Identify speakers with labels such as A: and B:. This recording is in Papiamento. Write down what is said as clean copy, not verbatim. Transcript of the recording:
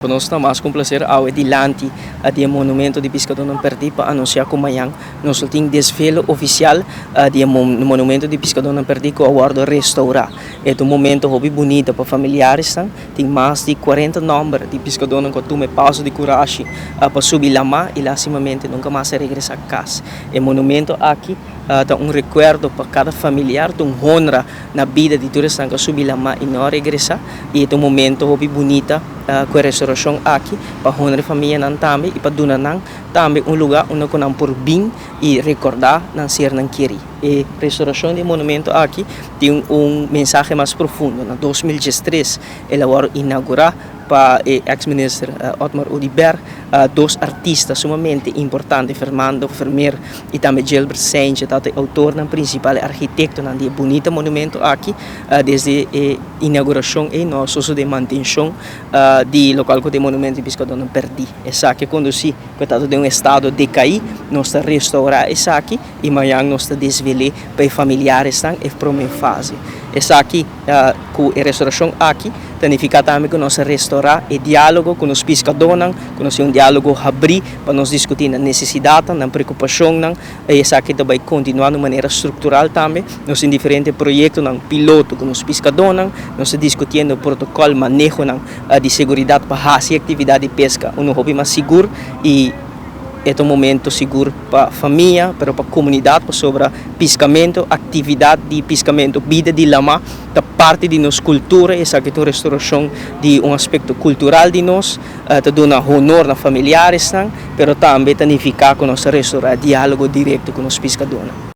A: Pa nos ta mas ku un plaser awe dilanti di e monumento di Piskadónan Pèrdí pa anunsiá ku mañan nos lo tin desvelo ofisial di e monumento di Piskadónan Pèrdí ku a wòrdu restourá. E ta un momento hopi bunita pa familiaresnan. Tin mas di 40 nòmber di piskadónan ku a tuma e paso di kurashi pa subi lamá i lastimamente nunka mas a regresá kas. E monumento aki ta un rekuerdo pa kada familiar, ta un honra na bida di tur esnan ku a subi lamá i no a regresá i e ta un momento hopi bunita ku e restaurashon aki pa honra e famianan tambe i pa duna nan tambe un lugá unda ku nan por bin i rekordá nan sernan kerí. E restaurashon di e monumento aki tin un mensahe mas profundo. Na 2013 el a wòrdu inaugurá pa e ex minister Otmar Oduber. Dos artista sumamente importante, Fernando Vermeer i tambe Gilbert Cijntje, ta e outornan prinsipal, e arkitektonan di e bunita monumento aki. Desde e inaugurashon ei no a sosodé mantenshon di lokual ku ta e monumento di piskadónan pèrdí. Esaki a kondusí ku e tabata den un estado dekaí. Nos ta restourá esaki i mañan nos ta desvel'é pa e familiaresnan e promé fase. Esaki ku e restourashon aki ta nifiká tambe ku nos a restourá e diálogo ku nos piskadónan, ku nos tin un diálogo habrí pa nos diskutí nan nesesidatnan, nan preokupashonnan i esaki ta bai kontinuá na un manera struktural tambe. Nos tin diferente proyektonan piloto ku nos piskadónan, nos ta diskutiendo protokòl manehonan di seguridat pa hasi aktividat di peska unu hopi mas sigur i e ta un momento sigur pa famia pero pa komunidat pasobra piskamentu, aktividat di piskamentu, bida di lama ta parti di nos kultura i esaki ta un restaurashon di un aspekto kultural di nos, ta duna honor na familiaresnan pero tambe ta nifiká ku nos ta restourá diálogo direkto ku nos piskadónan.